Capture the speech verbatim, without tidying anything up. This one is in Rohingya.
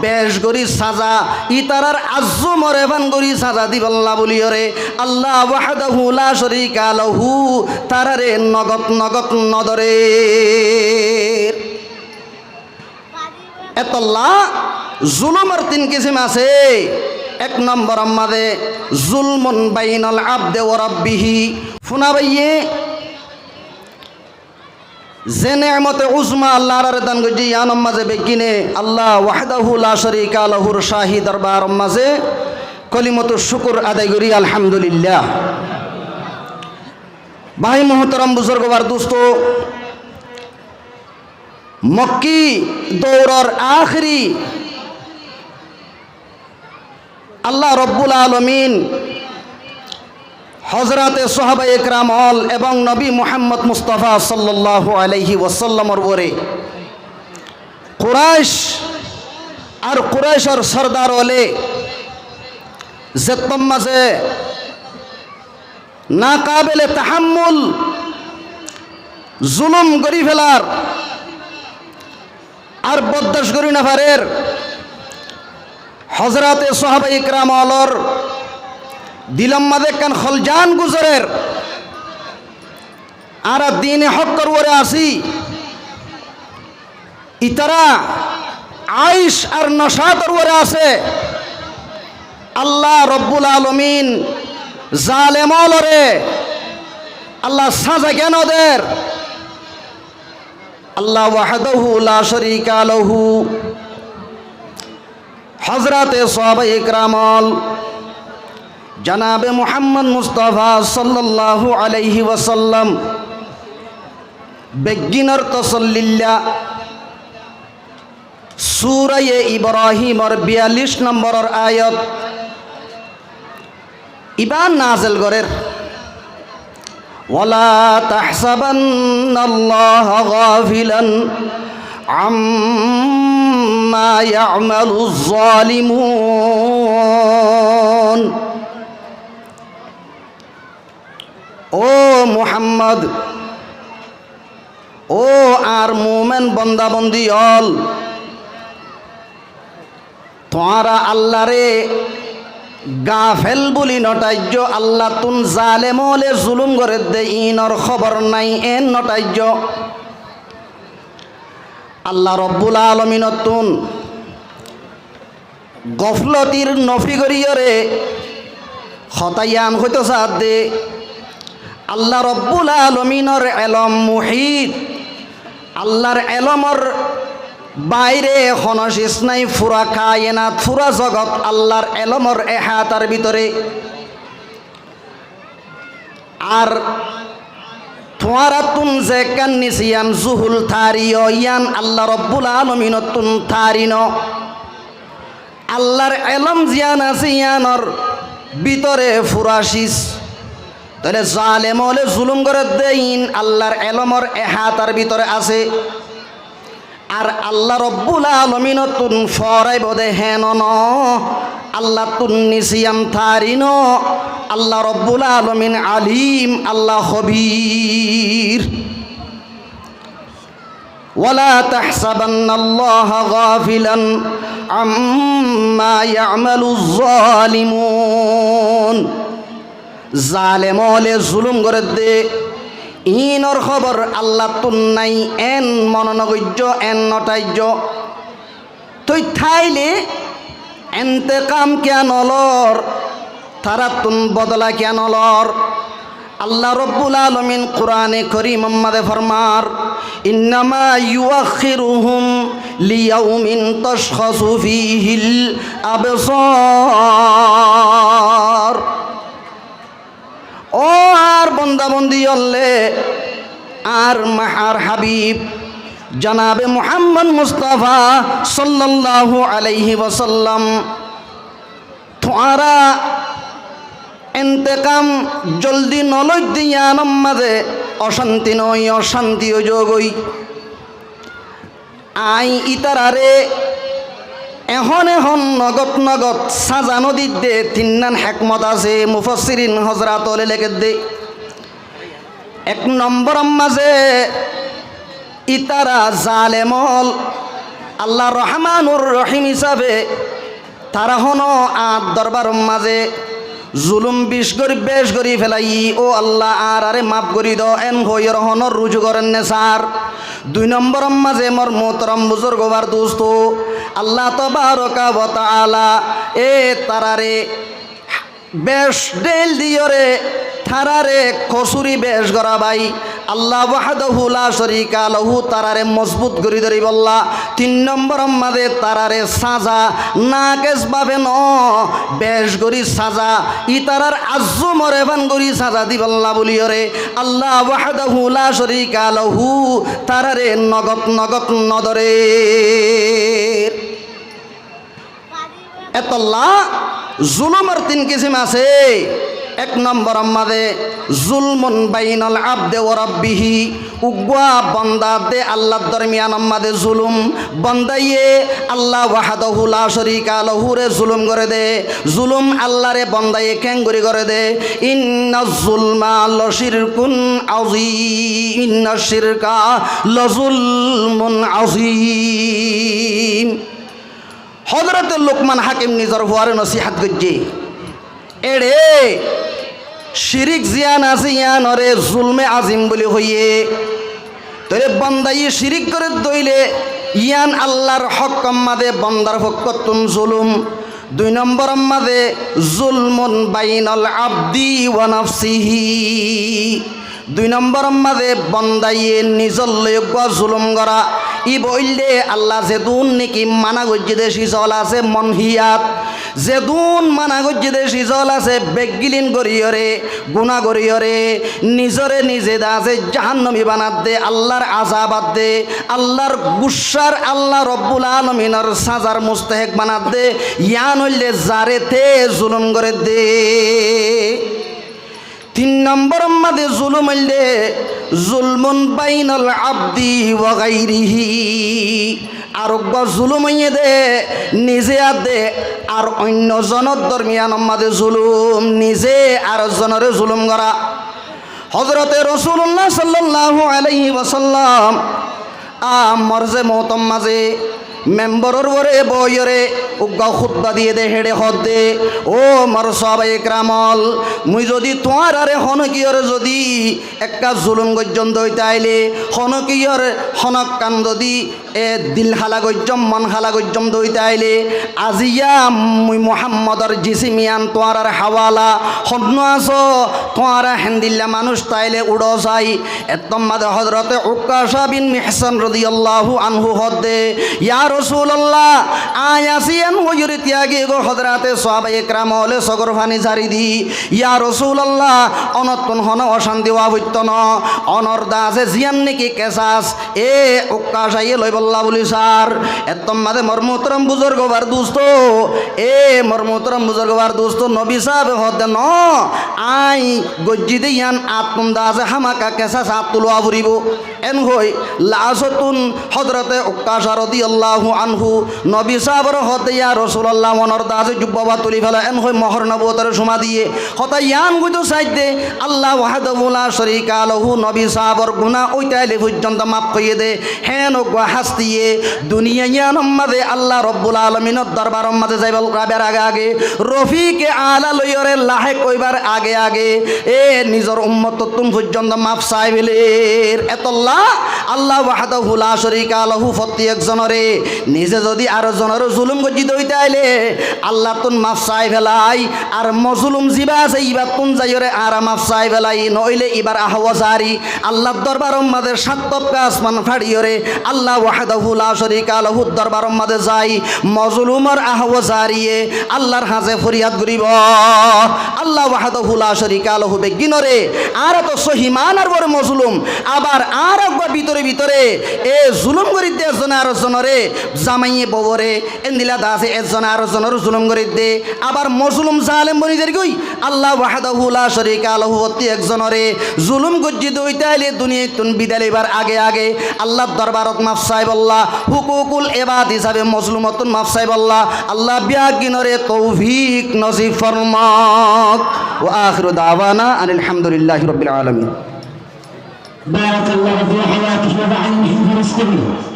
bec gorí saza, ítarar azzú more fán gorí saza dibálla bóliyoré Allah wahdahu la sharika lahu tarare nogot nogot nodorér. Etolla zulumor tin kisim asé. Ek nombor mazé zulmun bainal abdi wa rabbihi. Fúna báiye, ze neemote uzma Allah añárare dan goijjé, yíanor mazé beggíne Allah wahdahu la sharika lahur cáhi dorbaror mazé kolimatu cúkur adai gorí, alhamdulillah. Bái muhtaram, buzurg, bar dusto, Mokki douror ahéri Allah Robbul Alamin Hozrote Sahabaye Keram ól ebong Nobi Muhammod Mustafa Sallallahu Alaihi Wasallamor uore Kuraic ar Kuraicor sordar óle zettót mazé nakabele tahammul zulum gorí felar ar bordac gorí nofarer. Hozrote Sahabaye Keram ólor dilor mazé ekkán holjan guzorer. Añára dine hókkor uore así. Ítara aic ar nocator uore asé. Allah Robbul Alamin zalem ólore Allah saza kiyá noder? Allah wahdahu la sharika lahu. Hozrote Sahabaye Keram ól, Janabe Muhammod Mustafa Sallallahu Alaihi Wasallam beggínor tosollilla Suraye Ibrahimor biyallic nomboror ayat ibá nazel gorer. ولا تحسبن الله غافلا عما يعمل الظالمون. Ó Muhammod, ó añár mumen bondabondi ól, tuáñra Allare gafel buli nothaijjó, Allattún zalem óle zulum goredde inor hóbor nai en nothaijjó. Allah Robbul Alominottún goflotir nofi goríyoré hotá yián hoitó saádde, Allah Robbul Alominor elom muhit, Allar elomor baire hono cis nai, fura kayenat, fura zogot Allar elomor ehatar bútore. Ar tuáñrattún zekkán nisiyan zuhul tari ó, yián Allah Robbul Alominottún tari no. Allar elom ziyán asé, yiánor bútore fura cis. Tóile zalem óle zulum goredde iín Allar elomor ehatar bútore asé. Ar Allah Robbul Alominottún foraibóde héno no, Allattún nisiyan tari no, Allah Robbul Alomin Alim, Allah Hobir. ولا تحسبن الله غافلا عما يعمل الظالمون. Zalem óle zulum goredde iínor hóbor Allattún nai en mone nogoijjó, en nothaijjó. Tói táile entekam kiyá nolor, tarattún bodola kiyá nolor? Allah Robbul Alomin Kurane Korimor máze formar, إنما يؤخرهم ليوم تشخص فيه الأبصار. Ó añár bondabondi ólle, añár ma-, añár Habib, Janabe Muhammod Mustafa Sallallahu Alaihi Wasallam, tuáñra entekam joldi noloidde, yiánor máze ocanti noói, ocanti ói zogói. Añí ítarare ehón ehón nogot nogot sáza nodidde tinnán hékmot asé, mufassirin hozrot óle lekédde. Ek nombor mazé ítara zalem ól, Allah Rohmánur Rohím hísafe tará honó añár dorbaror mazé zulúm bic gorí, bec gorí felaiyí, "Ó Allah, añáráre maf gorí do," en hoiyóre honó ruju gorénne saár. Dui nombóror mazé mor muhtaram buzurgó bar dustó, Allah tobároka wa taala e taráre bec dhéil diyóre taráre kosúri bec gorá bái. Allah wahdahu la sharika lahu taráre mozbut gorí dóribolla. Tin nombóror mazé taráre sáza nakes báfe noó, bec gorí sáza, ítarar azzú more fán gorí sáza dibolla buliyóre Allah wahdahu la sharika lahu taráre nogot nogot nodórer. Etolla zulúmor tin kisím asé. Ek nombóror mazé zulmun bainal abdi wa rabbihi, uggúa bonda de Allar dormiyanor mazé zulúm. Bondaye Allah wahdahu la sharika lahúre zulúm goré dé. Zulúm Alláre bondaye keéngorí goré dé? Inna zulma la shirkun azim, inna shirka la zulmun azim. Hózorote Lukman Hákim nizor fuaré nosíhat goijjé, eçé cirík ziyán asé yíanoré zulme azim buli hoiyé. Tóile bondaye cirík goré dóile yían Allar hókkor mazé bondar fokkóttun zulúm. Dui nombóror mazé zulmun bainal abdi wa nafsihi. Dui nombóror mazé bondaye nizor loi eggúa zulúm gorá. Íba óilde Allah zedún néki mana goijjé dé cisól asé monhiyat, zedún mana goijjé dé cisól asé beggílin goríyoré, guná goríyoré, nizoré nize de asé jahannomi banadde, Allar azab adde, Allar guccár, Allah robbul alaminor sázar mustahek banadde, yían óilde zaré te zulúm gorédde. Tin nombóror mazé zulúm óilde zulmun bainal abdi wa gairihi. Ar uggúa zulúm óiye dé nize adde ar oinno zonor dormiyanor mazé zulúm, nize ar zonoré zulúm gorá. Hózorote Rosúlullah sallallahu alaihi wasallam a morze moutor mazé memboror uore boiyóre uggúa hútba diyé dé, héçe hoódde, "Ó mor sáhaba ekramol, mui zodi tuáñráre honókiyóre zodi ekká zulúm goijjóm dóitáile, honókiyóre honókkan zodi e dil hála goijjóm, mon hála goijjóm dóitáile, aziya mui Muhámmodor jisim yían tuáñrár háwala, honnúa asó, tuáñra héndilla manúic táile uçó sai." Ettór mazé Hózorote Ukkacá bin Mihsan rodiyallahu anhu hoódde, "Yá Rosúlullah, aññí así," en hoiyóre tiyagiyégoi. Hózorote sáhaba ekramole sókor faní sári di, "Yá Rosúlullah, onottún honó ocánti ówa foittó noó, onor de asé ziyán néki kesas, e Ukkacáye loibolla buli saár." Ettór mazé mor muhtaram buzurgó bar dustó, e mor muhtaram buzurgó bar dustó, nobi sáhabe hoódde, "Noó, aññí goijjí dé yían añáttun de asé hámaka kesas añáttu lowa foribóu." En hoi laásottún Hózorote Ukkacá rodiyallahu anhu nobi sáhaboré hoódde, "Yá Rosúlullah, onor de asé jubba ówa tuli féla," en hoi mohór nobuwotoré cúma diyé. Hotá yían goitó saidde, Allah wahdahu la sharika lahu nobi sáhabor guná óitáile foijjonto maf goijjé dé. Héen uggúa hástiye duniyai yíanor mazé Allah robbul alaminor dorbaror mazé zaibar age age rofike ala loiyóre lahek óibar age age e nizor ummotottún foijjonto maf sai féler. Etolla Allah wahdahu la sharika lahu fottí ekzonoré nize zodi ar zonoré zulúm goijjí dóitáile Allattún maf sai félai. Ar mozulum zibá asé íbattún zaiyóre añára maf sai félai, noóile íbar aháwa zari Allar dorbaror mazé sát tobka asman façiyóre Allah wahdahu la sharika lahur dorbaror mazé zai mozulumor aháwa zariye Allar hañsé foriyad goríbou. Allah wahdahu la sharika lahu beggínoré, añára toó sóhi maánar uore mozulum, abar añára uggúa bútore bútore e zulúm gorídde ezzone ar ezzonoré, zamaiye bouwore, endilla de asé ezzone ar ezzonoré zulúm gorídde, abar mozulum zalem boni zargói. Allah wahdahu la sharika lahu fottí ekzonoré zulúm goijjí dóitáile duniyaittún bidai loibar age age Allar dorbarot maf saibolla, hukukul ebad hísabe mozlumottún maf saibolla Allah beggínoré toufik nosib formouk. Wa akhiru dawana anil hamdulillahi rabbil alamin. بارك الله في حياته وبعلمه في رزقه.